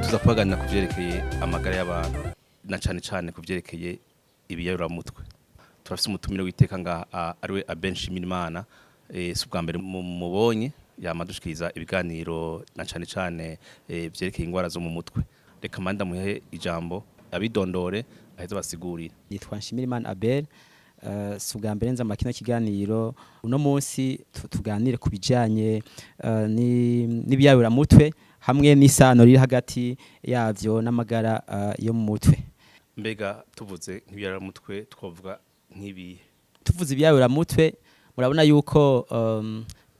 Tuza kubaganira ku vyerekeye amagara y'abantu na cane cane ku vyerekeye ibiyayuramutwe. Turafise umutumire w'iteka ngaha ariwe Abel Nshimirimana. Si ubwa mbere mubonye, yama dushikiriza ibiganiro na cane cane vyerekeye ingwara zo mu mutwe. Reka manda muhe ijambo, abidondore, aheze basigurire. Nitwa Nshimirimana Abel. Si ubwa mbere nza mu kino kiganiro. Uno munsi tuganire ku bijanye n'ibiyayuramutwe hamwe n'isano riri hagati yavyo n'amagara yo mu mutwe. Mbega tuvuze nk'ibiyayuramutwe twovuga nk'ibihe? Tuvuze ibiyayuramutwe, murabona yuko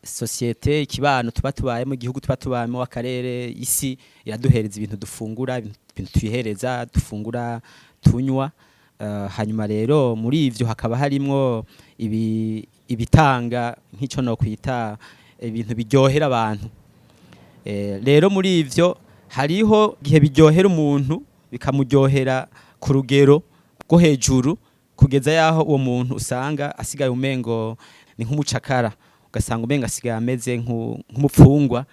société, ikibano tuba tubayemo, igihugu tuba tubayemo, akarere, isi iraduhereza ibintu dufungura, ibintu twihereza, dufungura, tunywa. Hanyuma rero muri ivyo hakaba harimwo ibitanga nk'ico no kwita ibintu biryohera abantu. Rero muri ivyo hariho igihe biryohera umuntu, bikamuryohera ku rugero rwo hejuru, kugeza yaho uwo muntu usanga asigaye umengo ni nk'umucakara, ugasanga umengo asigaye ameze nk'umupfungwa,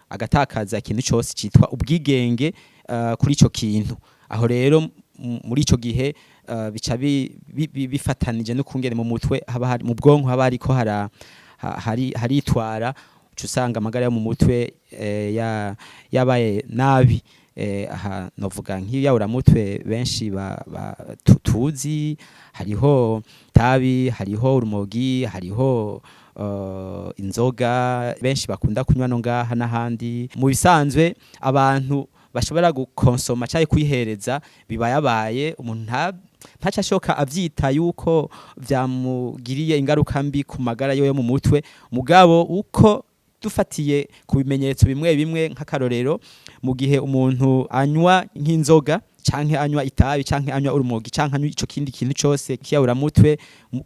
agatakaza ikintu cyose cyitwa ubwigenge kuri ico kintu. Aho rero muri ico gihe bica bifatanije n'ukungene mu mutwe haba hari, mu bwonko haba hariko haritwara, uca usanga amagara yo mu mutwe yabaye nabi. Aha novuga nk'ibiyayuramutwe benshi tuzi: hariho tabi, hariho urumogi, hariho inzoga benshi bakunda kunywa no ngaha n'ahandi. Mu bisanzwe abantu bashobora gukonsoma cyangwa kuyihereza bibayabaye, umuntu ntaca ashoka avyita yuko vyamugiriye ingaruka mbi ku magara yo mu mutwe. Mugabo uko dufatiye ku bimenyetso bimwe bimwe, nk'akarorero, mu gihe umuntu anywa nk'inzoga canke anywa itabi canke anywa urumogi canke anywa ico kindi kintu cose kiyawuramutwe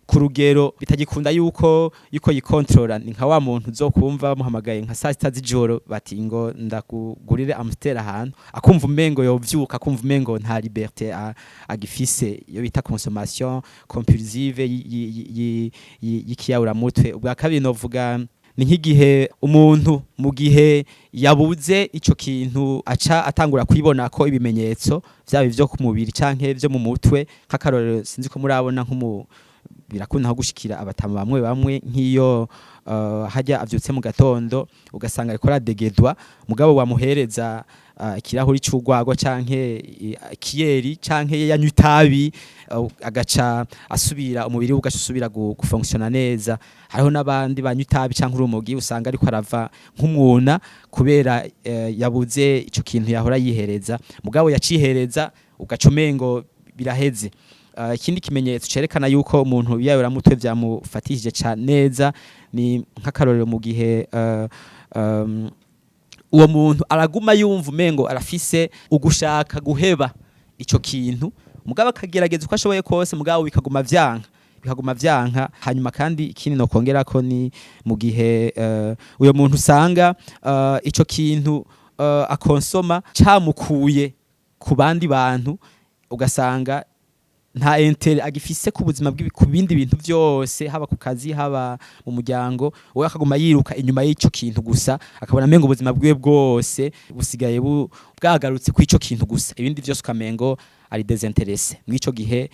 ku rugero bitagikunda yuko yikontorora, ni nka wa muntu uzokumva bamuhamagaye nka saa 6 z'ijoro bati: "Ngo ndakugurire Amstel ahantu", akumva umengo yovyuka, akumva umengo nta liberté agifise. Iyo bita consommation compulsive y'ikiyawuramutwe. Ubwa kabiri novuga ni nk'igihe umuntu mu gihe yabuze ico kintu aca atangura kwibona ko ibimenyetso vyaba ivyo ku mubiri canke vyo mu mutwe. Nk'akarorero, sinzi ko murabona, nk'umu birakunda nko gushikira abatama bamwe bamwe, nk'iyo hajya avyutse mu gatondo ugasanga ariko aradegedwa, mugabo wamuhereza ikirahuri c'urwagwa canke ikiyeri canke yanywa itabi, agaca asubira, umubiri we ugaca usubira gufonctiona neza. Hariho n'abandi banywa itabi canke urumogi, usanga ariko arava nk'umwuna kubera yabuze ico kintu yahora yihereza, mugabo yacihereza ugaca umengo biraheze. Ikindi kimenyetso cerekana yuko umuntu ibiyayuramutwe vyamufatishije neza ni nk'akarorero mu gihe uwo muntu araguma yumva umengo arafise ugushaka guheba ico kintu, mugabo akagerageza uko ashoboye kose, mugabo bikaguma vyanka, bikaguma vyanka. Hanyuma kandi ikindi no kongerako ni mu gihe uyo muntu usanga ico kintu akonsoma camukuye ku bandi bantu, ugasanga nta intérêt agifise ku buzima ku bindi bintu byose, haba ku kazi, haba mu muryango, we akaguma yiruka inyuma y'ico kintu gusa, akabona amengo ubuzima bwiwe bwose busigaye bwagarutse ku ico kintu gusa, ibindi byose ukamengo ari désintéressé. Mw'ico gihe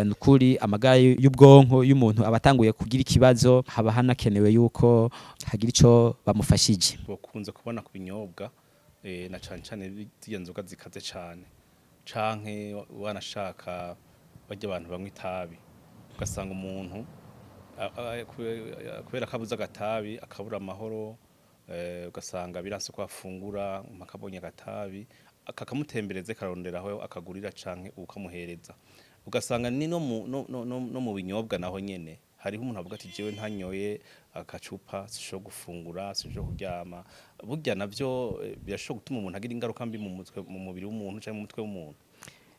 nukuri amagara y'ubwonko y'umuntu aba atanguye kugira ikibazo, haba hanakenewe yuko hagira ico bamufashije. Bakunze kubona ku binyobwa na cane cane zirya nzoga zikaze cane, canke wanashaka barya abantu banywa itabi, ugasanga umuntu kubera ko abuze agatabi akabura amahoro, ugasanga biranse ko afungura mpaka abonye agatabi, kakamutembereza, karondera aho akagurira canke ukamuhereza. Ugasanga ni no mu binyobwa naho nyene hariho umuntu avuga ati: "Jewe ntanyoye agacupa sinshobora gufungura, sinshobora kuryama." Burya navyo birashobora gutuma umuntu agira ingaruka mbi mu mutwe, mu mubiri w'umuntu canke mu mutwe w'umuntu.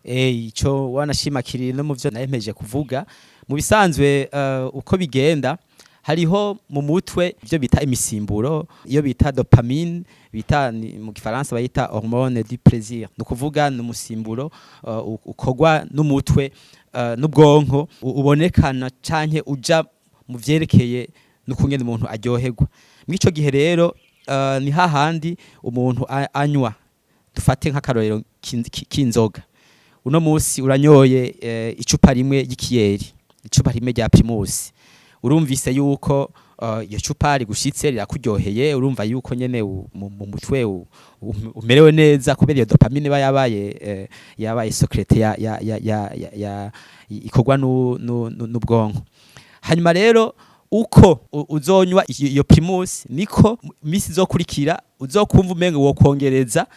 Ico wanashima kiri no mu vyo nayemeje kuvuga. Mu bisanzwe uko bigenda, hariho mu mutwe ibyo bita imisimburo, iyo bita dopamine, bita mu gifaransa bayita hormone du plaisir. Ni ukuvuga ni umusimburo ukorwa n'umutwe, n'ubwonko, ubonekana canke uja mu vyerekeye n'ukungene umuntu aryoherwa. Mw'ico gihe rero ni hahandi umuntu anywa. Dufate nk'akarorero k'inzoga. Uno munsi uranyoye icupa rimwe ry'ikiyeri, icupa rimwe rya Primus. Urumvise yuko iyo cupa rigushitse, rirakuryoheye. Urumva yuko nyene mu mutwe umerewe neza kubera iyo dopamine iba yabaye sécrétée ya ikorwa n'ubwonko. Hanyuma rero uko uzonywa iyo Primus, niko misi izokurikira uzokumva umengo wokongereza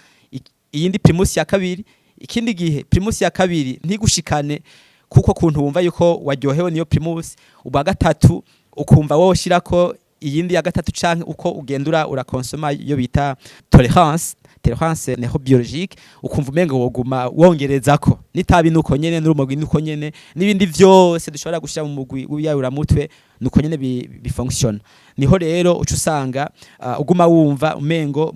iyindi Primus ya kabiri. Ikindi gihe Primus ya kabiri ntigushikane, kuko kuntu wumva yuko waryohewe niyo Primus. Ubwa gatatu ukumva woshirako iyindi ya gatatu, canke uko ugenda urakonsoma iyo bita tolérance neurobiologique, ukumva umengo woguma wongerezako. N'itabi nuko nyene, n'urumogi nuko nyene, n'ibindi vyose dushobora gushira mu mugwi w'ibiyayuramutwe nuko nyene bifonctionne. Niho rero uca usanga uguma wumva umengo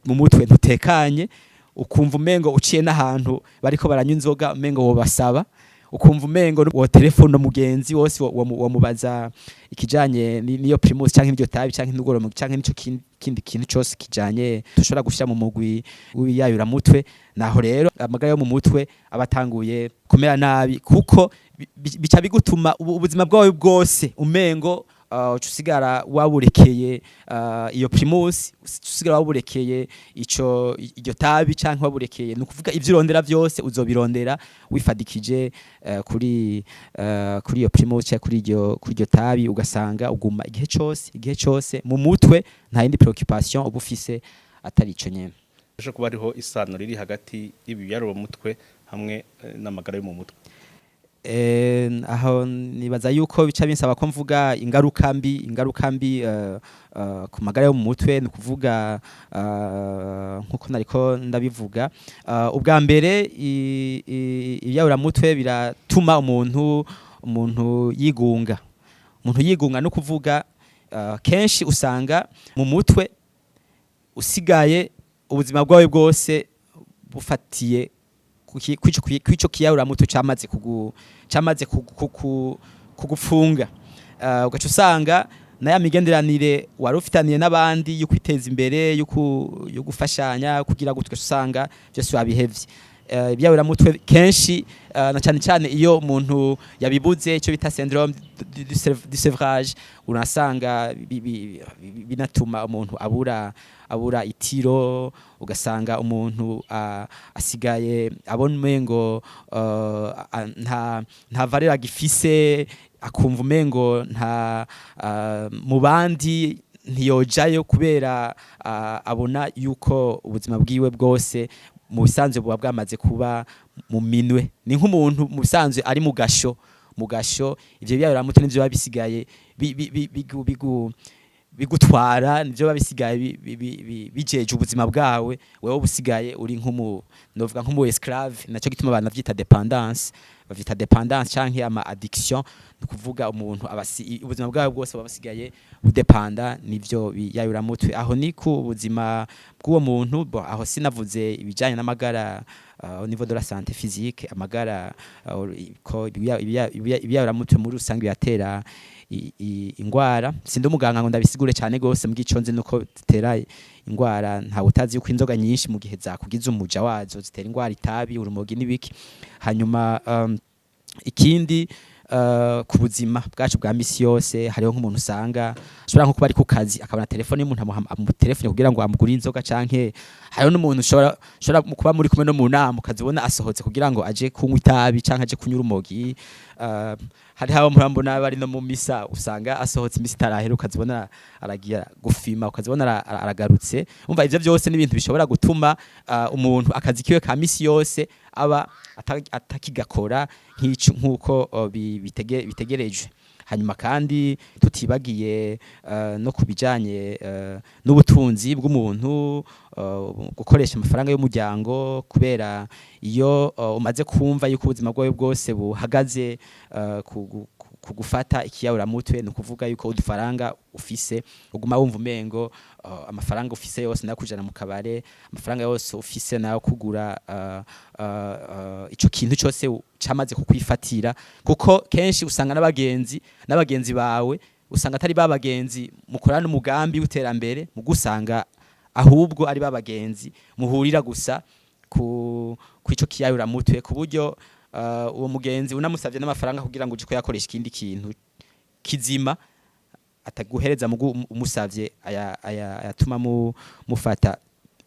mu mutwe ntutekanye, ukumva umengo uciye n'ahantu bariko baranywa inzoga umengo wobasaba, ukumva umengo wo telefone mugenzi wose womubaza ikijanye niyo Primus canke n'iryo tabi canke n'ugoromo canke nico kindi kintu cose kijanye dushobora gushira mu mugwi w'ibiyayuramutwe. Naho rero amagara yo mu mutwe aba atanguye kumera nabi, kuko bica bigutuma ubuzima bwawe bwose umengo uca usigara waburekeye iyo Primus, uca usigara waburekeye ico iryo tabi canke waburekeye. Ni ukuvuga ivyo urondera vyose uzobirondera wifadikije kuri iyo Primus canke kuri iryo tabi. Ugasanga uguma igihe cose mu mutwe nta yindi préoccupation uba ufise atari ico nyene. Ashobora kuba hariho isano riri hagati y'ibiyayuramutwe hamwe n'amagara yo mu mutwe? Aho nibaza yuko bica binsaba ko mvuga ingaruka mbi ku magara yo mu mutwe. Ni ukuvuga nkuko nariko ndabivuga, ubwa mbere ibiyayuramutwe biratuma umuntu yigunga. Umuntu yigunga no kuvuga kenshi usanga mu mutwe usigaye ubuzima bwawe bwose bufatiye kwico kiyayuramutwe camaze kugufunga. Ugaca usanga na ya migenderanire wari ufitaniye n'abandi yo kwiteza imbere, yo gufashanya, kugira gutyo, ugaca usanga byose wabihevye. Ibiyayuramutwe kenshi, na cyane cyane iyo umuntu yabibuze, icyo bita syndrome du sevrage, urasanga binatuma umuntu abura itiro. Ugasanga umuntu asigaye abona umengo nta valeur agifise, akumva umengo nta mu bandi ntiyojayo, kubera abona yuko ubuzima bwiwe bwose mu bisanzwe buba bwamaze kuba mu minwe. Ni nk'umuntu mu bisanzwe ari mu gasho. Ivyo biyayuramutwe nivyo biba bisigaye bigutwara, nivyo biba bisigaye bijeje ubuzima bwawe. Wewe busigaye uri nk'umu, novuga nk'umu esclave. Naco gituma banavyita dépendance, bavyita dépendance canke ama addiction. Ni ukuvuga umuntu abasi ubuzima bwawe bwose buba busigaye budepanda nivyo biyayuramutwe. Aho ni ku buzima bw'uwo muntu. Bon, aho sinavuze ibijanye n'amagara au niveau de la santé physique, amagara ko ibiyayuramutwe muri rusange biratera ingwara. Sindi umuganga ngo ndabisigure cyane gose, mbwico nzi nuko zitera ingwara. Ntawe utazi yuko inzoga nyinshi mu gihe zakugize umuja wazo zitera ingwara, itabi, urumogi n'ibiki. Hanyuma ikindi, ku buzima bwacu bwa misi yose, hariho nk'umuntu usanga ashobora nko kuba ari ku kazi, akabona telefone y'umuntu amutelefone kugira ngo amugure inzoga, canke hariho n'umuntu ushobora kuba muri kumwe no mu nama, ukazibona asohotse kugira ngo aje kunywa itabi canke aje kunywa urumogi. Hariho abo murambona bari no mu misa, usanga asohotse imisi itarahera, ukazibona aragiye gufima, ukazibona aragarutse. Umva, ivyo byose ni ibintu bishobora gutuma umuntu akazi kiwe ka misi yose aba atakigakora nk'uko bitegerejwe. Hanyuma kandi tutibagiye no kubijanye n'ubutunzi bw'umuntu, gukoresha amafaranga y'umuryango, kubera iyo umaze kumva yuko ubuzima bwawe bwose buhagaze ku gufata ikiyayuramutwe, ni ukuvuga yuko udufaranga ufise uguma wumva umengo amafaranga ufise yose nayo kujana mu kabare, amafaranga yose ufise nayo kugura ico kintu cyose camaze kukwifatira. Kuko kenshi usanga n'abagenzi bawe usanga atari ba bagenzi mukorana umugambi w'iterambere, mu gusanga ahubwo ari ba bagenzi muhurira gusa. ku kwico kiyayuramutwe, ku buryo uwo mugenzi unamusavye n'amafaranga kugira ngo uje kuyakoresha ikindi kintu kizima ataguhereza, mugu umusavye aya ayatuma mufata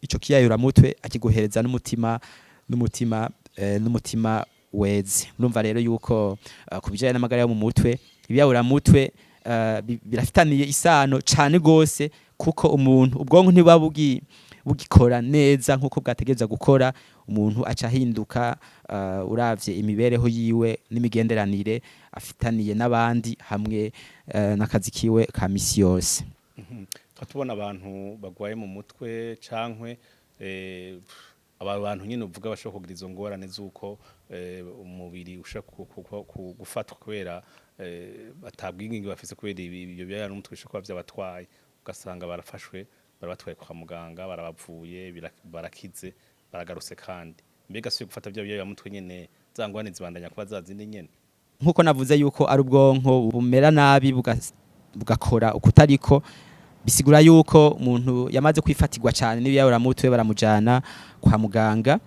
ico kiyayuramutwe, akiguhereza n'umutima weze. Urumva rero yuko ku bijanye n'amagara yo mu mutwe, ibiyayuramutwe birafitaniye isano cane gose, kuko umuntu ubwonko ntibuba bugikora neza nkuko bwategerezwa gukora. Umuntu aca ahinduka, uravye imibereho yiwe n'imigenderanire afitaniye n'abandi hamwe n'akazi kiwe ka misi yose. Tuba tubona abantu bagwaye mu mutwe cankwe aba bantu nyine uvuga bashobora kugira izo ngorane z'uko umubiri ushobora gufatwa kubera atabwigenge bafise, kubera ibyo biyayuramutwe bishobora kuba vyabatwaye, ugasanga barafashwe, barabatwaye kwa muganga, barabavuye, barakize, baragarutse. Kandi mbega si gufata bya biyayuramutwe nyene, za ngorane zibandanya kuba za zindi nyene? Nkuko navuze yuko ari ubwonko bumera nabi, bugakora ukutariko, bisigura yuko umuntu yamaze kwifatirwa cyane n'ibiyayuramutwe baramujana kwa muganga,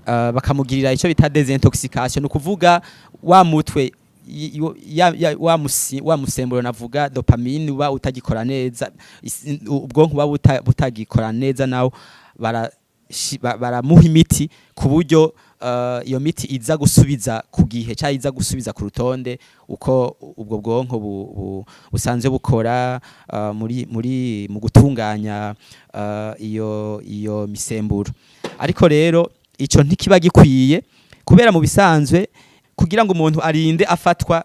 bakamugirira icyo bita désintoxication, ni ukuvuga wa mutwe wa musemburo navuga dopamine uba utagikora neza, ubwonko buba butagikora neza, nawo baramuha imiti ku buryo iyo miti iza gusubiza ku gihe cyangwa iza gusubiza ku rutonde uko ubwo bwonko busanzwe bukora muri mu gutunganya iyo misemburo. Ariko rero ico ntikiba gikwiye, kubera mu bisanzwe kugira ngo umuntu arinde afatwa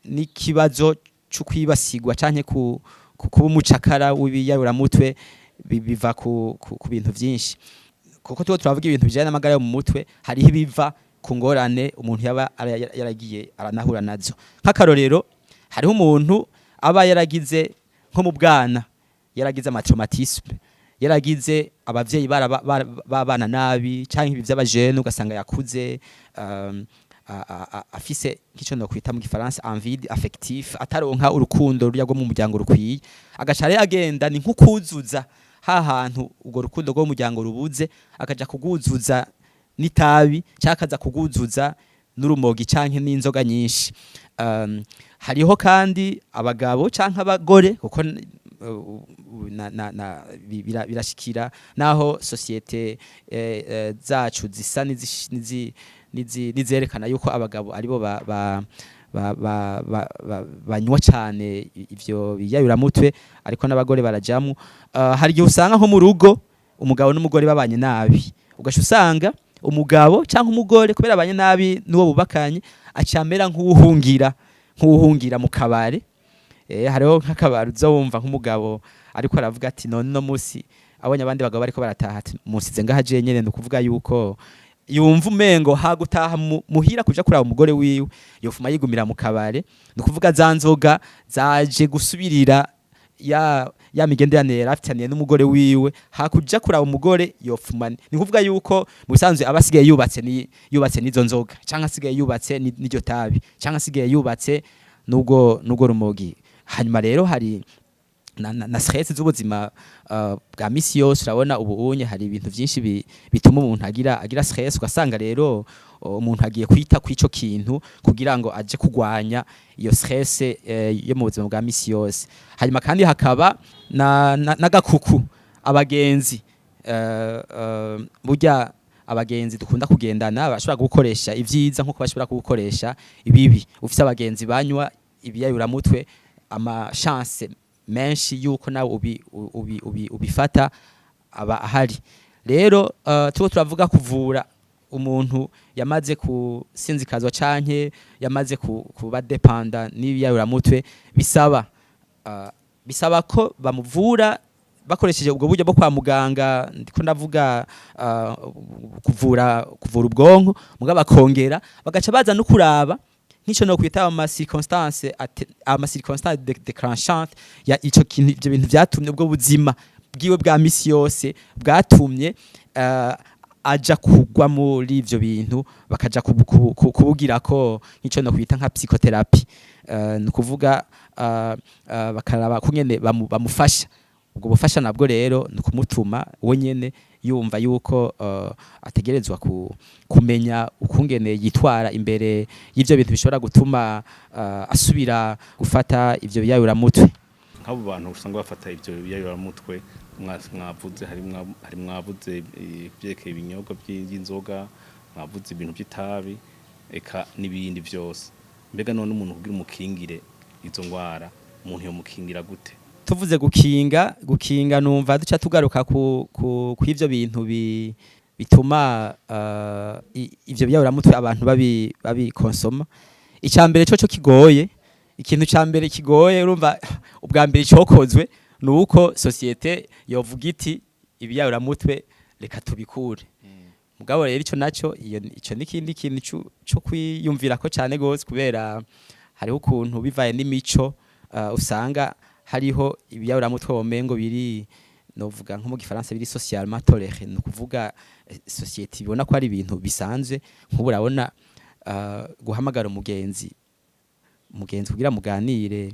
n'ikibazo cyo kwibasigwa canke kuba umucakara w'ibiyayuramutwe, biva ku bintu vyinshi, kuko tuba turavuga ibintu bijanye n'amagara yo mu mutwe. Hariho ibiva ku ngorane umuntu yaba yaragiye aranahura nazo. Nk'akarorero, hariho umuntu aba yaragize nko mu bwana, yaragize ama traumatisme, yaragize abavyeyi babana nabi, canke ibi vy'abajene, ugasanga yakuze afise nk'ico nokwita mu gifaransa un vide affectif, ataronka urukundo rurya rwo mu muryango rukwiye, agaca rero agenda ni nkukuzuza ha hantu urwo rukundo rwo mu muryango rubuze, akaja kuguzuza n'itabi canke akaza kuguzuza n'urumogi canke n'inzoga nyinshi. Hariho kandi abagabo canke abagore, kuko birashikira naho société zacu zisa nizerekana yuko abagabo aribo banywa cane ivyo biyayuramutwe, ariko n'abagore barajamwo. Hari igihe usanga nko mu rugo umugabo n'umugore babanye nabi, ugaca usanga umugabo canke umugore kubera abanye nabi n'uwo bubakanye, aca amera nk'uwuhungira mu kabare. Hariho nk'akabare uzowumva nk'umugabo ariko aravuga ati: "None no musi abonye abandi bagabo bariko barataha," ati: "Musize ngaha je nyene." Ni ukuvuga yuko yumva umengo hagutaha muhira kuja kuraba umugore wiwe, yofuma yigumira mu kabare. Ni ukuvuga za nzoga zaje gusubirira ya migenderanire yari afitaniye n'umugore wiwe. Hakuja kuraba umugore, yofuma, ni kuvuga yuko mu bisanzwe aba asigaye yubatse ni yubatse n'izo nzoga, canke asigaye yubatse n'iryo tabi, canke asigaye yubatse n'ubwo rumogi. Hanyuma rero hari na stress z'ubuzima bwa misi yose. Urabona ubu unye hari ibintu vyinshi bituma umuntu agira stress, ugasanga rero umuntu agiye kwita kw'ico kintu kugira ngo aje kugwanya iyo stress yo mu buzima bwa misi yose. Hanyuma kandi hakaba n'agakuku, abagenzi, burya abagenzi dukunda kugendana bashobora gukoresha ivyiza nkuko bashobora kugukoresha ibibi. Ufise abagenzi banywa ibiyayuramutwe, ama chance menshi yuko nawe ubifata aba ahari. Rero turiko turavuga kuvura umuntu yamaze kusinzikazwa canke yamaze kuba dépendant n'ibiyayuramutwe, bisaba ko bamuvura bakoresheje ubwo buryo bwo kwa muganga. Ndiko ndavuga kuvura ubwonko, mugabo bakongera bagaca baza no kuraba nk'ico no kwita ama circonstances déclenchantes ya ico kintu, ivyo bintu vyatumye ubwo buzima bwiwe bwa misi yose bwatumye aja kugwa muri ivyo bintu, bakaja kubugirako nk'ico no kwita nka psychothérapie, ni ukuvuga bakaraba kungene bamufasha. Ubwo bufasha nabwo rero ni ukumutuma we nyene. yumva yuko ategerezwa kumenya ukungene yitwara imbere y'ivyo bintu bishobora gutuma asubira gufata ivyo biyayuramutwe. Nk'abo bantu usanga bafata ivyo biyayuramutwe mwavuze, hari mwavuze ivyerekeye ibinyobwa by'inzoga, mwavuze ibintu by'itabi, eka n'ibindi vyose. Mbega none umuntu kugira umukingire izo ngwara, umuntu yomukingira gute? Tuvuze gukinga, numva duca tugaruka ku kw'ivyo bintu bituma ivyo biyayuramutwe abantu babikonsoma. Icya mbere cyo kigoye, ikintu ca mbere kigoye, urumva ubwa mbere icokozwe ni uko société yovuga iti: "Ibiyayuramutwe reka tubikure." Mugabo rero ico naco, ico n'ikindi kintu co kwiyumvira ko cane gose, kubera hariho ukuntu bivaye n'imico usanga hariho ibiyayuramutwe womengo biri, novuga nko mu gifaransa, biri socialement toléré, ni ukuvuga société ibona ko ari ibintu bisanzwe. Nk'ubu urabona guhamagara umugenzi kugira muganire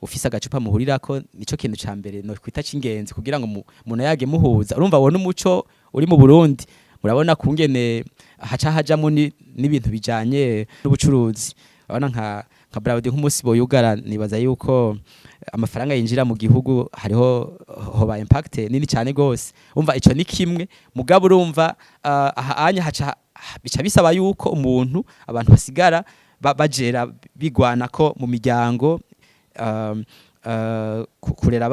ufise agacupa muhurirako, nico kintu ca mbere no kwita c'ingenzi kugira ngo munayage muhuza. Urumva wona umuco uri mu Burundi, murabona kungene haca hajamwo n'ibintu bijanye n'ubucuruzi. Urabona nka Brarudi, nk'umunsi boyugara, nibaza yuko amafaranga yinjira mu gihugu hariho hoba impact nini cyane gose. Umva, ico ni kimwe. Mugabo urumva aha anya haca bica bisaba yuko umuntu, abantu basigara bajera bigwana ko mu miryango, kurera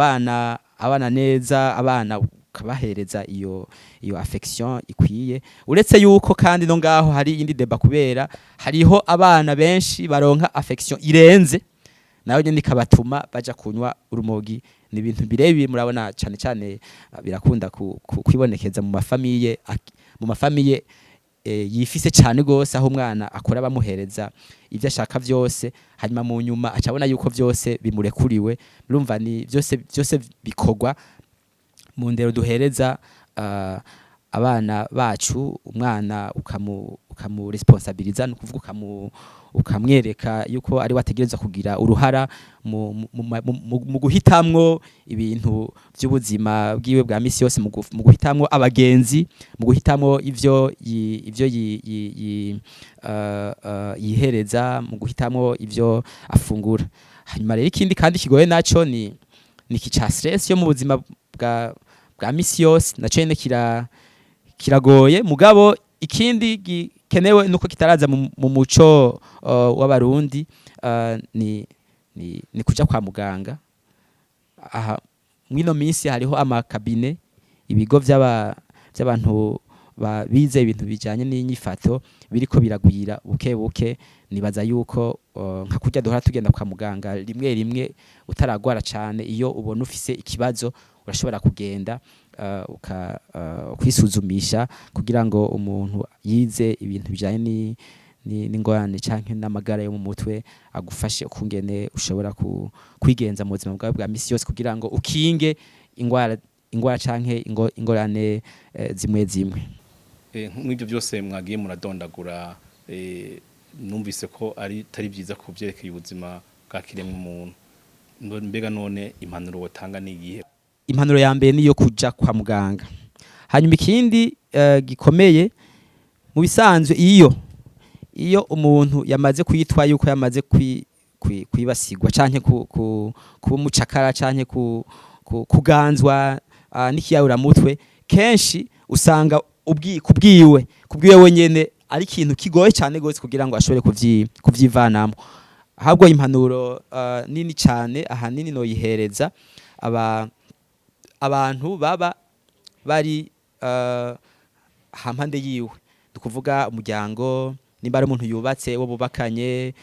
abana neza, abana ukabahereza iyo affection ikwiye. Uretse yuko kandi no ngaho hari iyindi débat, kubera hariho abana benshi baronka affection irenze, nayo nyene ikabatuma baja kunywa urumogi. Ni ibintu birebire, murabona cyane cyane birakunda kwibonekeza mu ma familles yifise cyane gose, aho umwana akora bamuhereza ivyo ashaka vyose, hanyuma mu nyuma acabona yuko vyose bimurekuriwe. Urumva ni vyose, vyose bikorwa mu ndero duhereza abana bacu. Umwana ukamu responsabiliza, ni ukuvuga ukamwereka yuko ari wategerezwa kugira uruhara mu guhitamwo ibintu by'ubuzima bwiwe bwa misi yose, mu guhitamwo abagenzi, mu guhitamwo ivyo yihereza, mu guhitamwo ivyo afungura. Hanyuma rero ikindi kandi kigoye naco ni iki ca stress yo mu buzima bwa misi yose, naco nyene kiragoye. Mugabo ikindi gikenewe nuko kitaraza mu muco w'Abarundi, ni kuja kwa muganga. Aha mwino minsi hariho ama cabinets, ibigo by'abantu bize ibintu bijanye n'inyifato biriko biragwira buke buke. Nibaza yuko nka kurya duhora tugenda kwa muganga rimwe rimwe utaragwara cane, iyo ubona ufise ikibazo urashobora kugenda kwisuzumisha, kugira ngo umuntu yize ibintu bijanye n'ingorane canke n'amagara yo mu mutwe agufashe ukungene ushobora kwigenza mu buzima bwawe bwa misi yose, kugira ngo ukinge ingwara canke ingorane zimwe zimwe. Nk'ibyo byose mwagiye muradondagura, numvise ko ari tari byiza ku byerekeye ubuzima bwa kiremwa muntu. Mbega none impanuro wotanga ni iyihe? Impanuro ya mbere niyo kuja kwa muganga. Hanyuma ikindi gikomeye, mu bisanzwe iyo umuntu yamaze kwitwa yuko yamaze kwibasigwa canke kuba umucakara canke kuganzwa n'ikiyayuramutwe, kenshi usanga kubwiwe wenyene ari ikintu kigoye cyane gose kugira ngo ashobore kuvyivanamo. Ahubwo impanuro nini cyane ahanini noyihereza abantu baba bari hampande yiwe, ni ukuvuga umuryango, nimba ari umuntu yubatse wo bubakanye,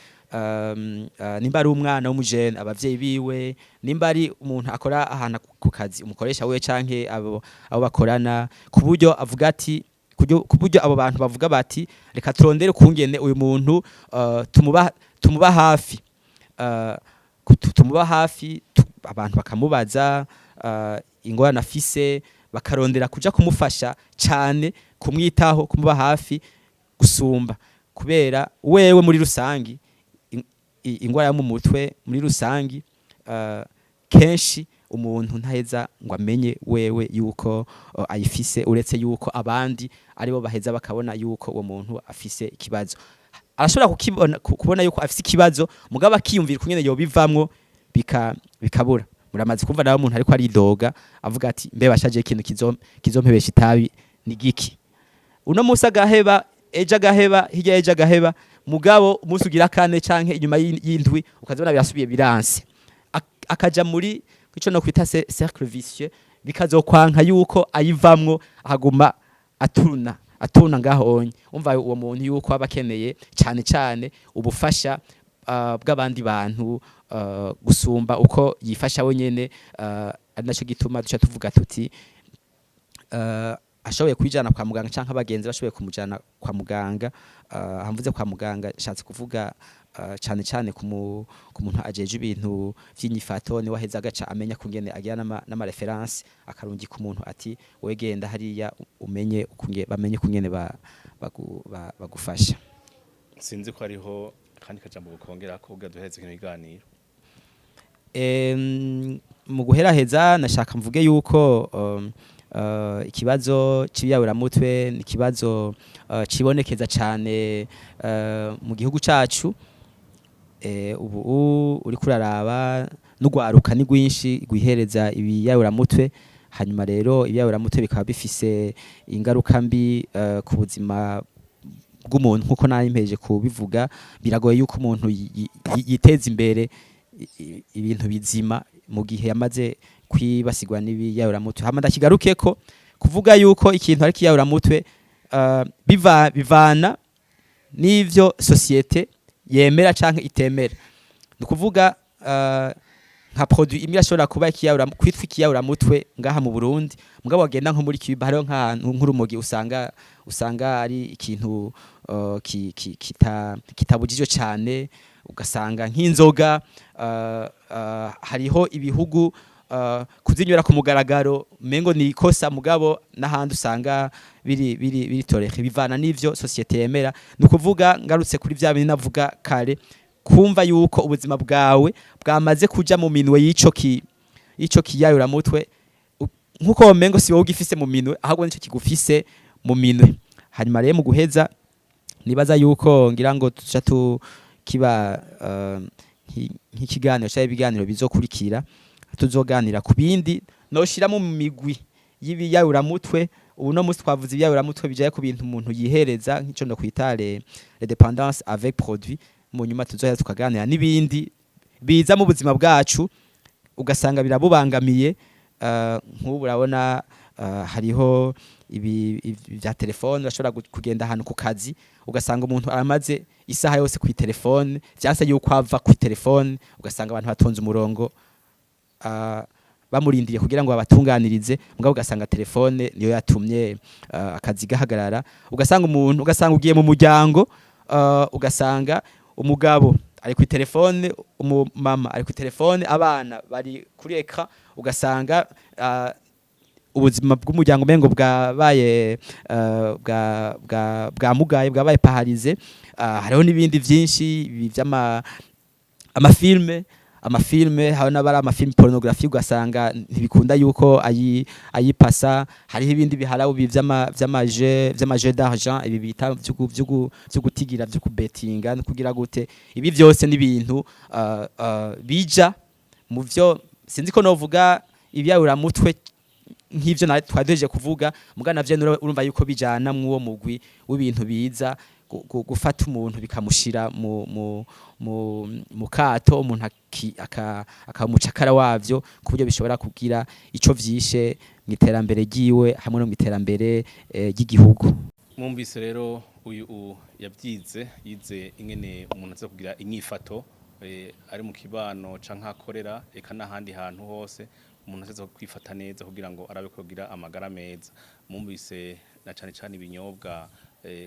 nimba ari umwana w'umujene, abavyeyi biwe, nimba ari umuntu akora ahantu ku kazi, umukoresha wiwe canke abo bakorana, ku buryo avuga ati, ku buryo abo bantu bavuga bati: "Reka turondere ukungene uyu muntu tumuba hafi." Tumuba hafi, abantu bakamubaza ingorane afise, bakarondera kuja kumufasha cane, kumwitaho, kumuba hafi gusumba, kubera wewe muri rusangi ingwara yo mu mutwe muri rusangi kenshi. Umuntu ntaheza ngo amenye wewe yuko ayifise, uretse yuko abandi aribo baheza bakabona yuko uwo muntu afise ikibazo. Arashobora kukibona, kubona yuko afise ikibazo, mugabo akiyumvira ukungene yobivamwo bikabura. Muramaze kumva nawe umuntu ariko aridoga avuga ati: "Mbe bashaje, ikintu kizompebesha itabi ni giki?" Uno musi agaheba, ejo agaheba, hirya ejo agaheba, mugabo umunsi ugira kane canke inyuma y'indwi ukazibona birasubiye biranse. Akaja muri ico no kwita cercle vicieux, bikazokwanka yuko ayivamwo, akaguma atuna atuna ngaho onye. Umva uwo muntu yuko aba akeneye cane cane ubufasha bw'abandi bantu gusumba uko yifasha wenyene. Ari naco gituma duca tuvuga tuti ashoboye kwijana kwa muganga canke abagenzi bashoboye kumujana kwa muganga. Hamvuze kwa muganga, shatse kuvuga cane cane ku muntu ajeje ibintu vy'inyifato, ni waheza agaca amenya kungene agira n'ama références, akarungika umuntu ati: "Wewe genda hariya umenye ukunge bamenye kungene bagufasha." Sinzi ko hariho kandi kajambo gukongera ko kugira duhereze kino kiganiro. Mu guheraheza nashaka mvuge yuko ikibazo c'ibiyayuramutwe ni ikibazo cibonekeza cane mu gihugu cacu. Ubu uriko uraraba n'ugwaruka ni rwinshi rwihereza ibiyayuramutwe. Hanyuma rero ibiyayuramutwe bikaba bifise ingaruka mbi ku buzima bw'umuntu, nkuko nari mpejeje kubivuga. Biragoye yuko umuntu yiteza imbere ibintu bizima mu gihe yamaze kwibasigwa n'ibiyayuramutwe. Hama ndakigarukeko, kuvuga yuko ikintu ari ikiyayuramutwe bivana n'ivyo société yemera canke itemera. Ni ukuvuga nka produit imwe irashobora kuba kwitwa ikiyayuramutwe ngaha mu Burundi, mugabo wagenda nko muri Cuba hariho nk'ahantu nk'urumogi usanga ari ikintu kitabujijwe cane. Ugasanga nk'inzoga hariho ibihugu kuzinywera ku mugaragaro mengo ni ikosa, mugabo n'ahandi usanga biri toléré. Bivana n'ivyo société yemera. Ni ukuvuga, ngarutse kuri vya bindi navuga kare, kumva yuko ubuzima bwawe bwamaze kuja mu minwe y'ico kiyayuramutwe, nkuko womengo si wowe ugifise mu minwe, ahubwo nico kigufise mu minwe. Hanyuma rero mu guheza, nibaza yuko ngira ngo tuca tu kiba nk'ikiganiro cyangwa ibiganiro bizokurikira, tuzoganira ku bindi noshira mu migwi y'ibiyayuramutwe. Ubu no musi twavuze ibiyayuramutwe bijaye ku bintu umuntu yihereza, nk'ico no kwita les dépendances avec produit. Mu nyuma tuzoheza tukaganira n'ibindi biza mu buzima bwacu ugasanga birabubangamiye. Nk'ubu urabona hariho ibi vya telefone, urashobora kugenda ahantu ku kazi ugasanga umuntu aramaze isaha yose ku telefone, vyanse yuko ava ku telefone, ugasanga abantu batonze umurongo bamurindiriye kugira ngo babatunganirize, mugabo ugasanga telefone niyo yatumye akazi gahagarara. Ugasanga umuntu, ugasanga ugiye mu muryango, ugasanga umugabo ari ku telefone, umumama ari ku telefone, abana bari kuri écran, ugasanga ubuzima bw'umuryango umengo bwabaye bwa mugaye, bwabaye paralysé. Hariho n'ibindi vyinshi, ibi vy'ama amafilme, hari n'abari amafilme pornographie, ugasanga ntibikunda yuko ayipasa. Hariho ibindi biharabu ibi vy'ama jeux d'argent, ibi bita vy'ugutigira, vyo kubetinga no kugira gute. Ibi vyose ni ibintu bija mu vyo sinzi ko novuga ibyayuramutwe nk'ivyo twari duhejeje kuvuga, muga navyo urumva yuko bijana mw'uwo mugwi w'ibintu biza gufata umuntu bikamushira mu kato, umuntu akaba umucakara wavyo, ku buryo bishobora kugira ico vyishe mu iterambere ryiwe hamwe no mu iterambere ry'igihugu. Mwumvise rero uyu yabyize, yize ingene umuntu aza kugira inyifato ari mu kibano canke akorera, eka n'ahandi hantu hose umuntu aza kwifata neza kugira ngo arabe ko yogira amagara meza. Mwumvise na cane cane ibinyobwa,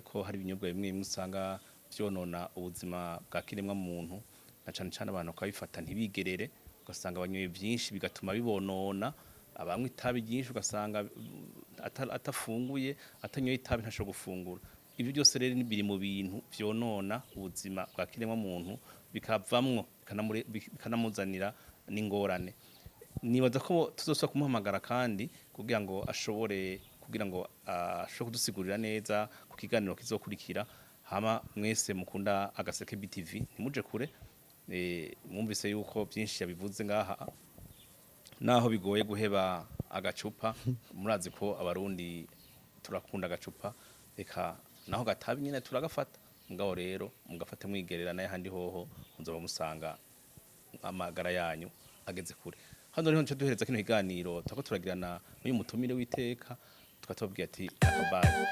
ko hari ibinyobwa bimwe bimwe usanga vyonona ubuzima bwa kiremwa muntu, na cane cane abantu bakabifata ntibigerere, ugasanga banyoye vyinshi bigatuma bibonona. Abanywa itabi ryinshi ugasanga atafunguye, atanyoye itabi ntashobora gufungura. Ibyo byose rero biri mu bintu vyonona ubuzima bwa kiremwa muntu, bikavamwo bikanamuzanira n'ingorane. Nibaza ko tuzosubira kumuhamagara kandi kugira ngo ashobore kugira ngo ashobore kudusigurira neza ku kiganiro kizokurikira. Hama mwese mukunda Agaseke BTV, ntimuje kure. Mwumvise yuko byinshi yabivuze ngaha, naho bigoye guheba agacupa. Murazi ko Abarundi turakunda agacupa, reka naho gatabi nyine turagafata. Mugabo rero mugafate mwigerera, naye handi hoho muzoba musanga amagara yanyu ageze kure. Hano niho nce duhereza kino kiganiro turako turagirana n'uyu mutumire w'iteka, tukaba tubabwiye ati akabaye.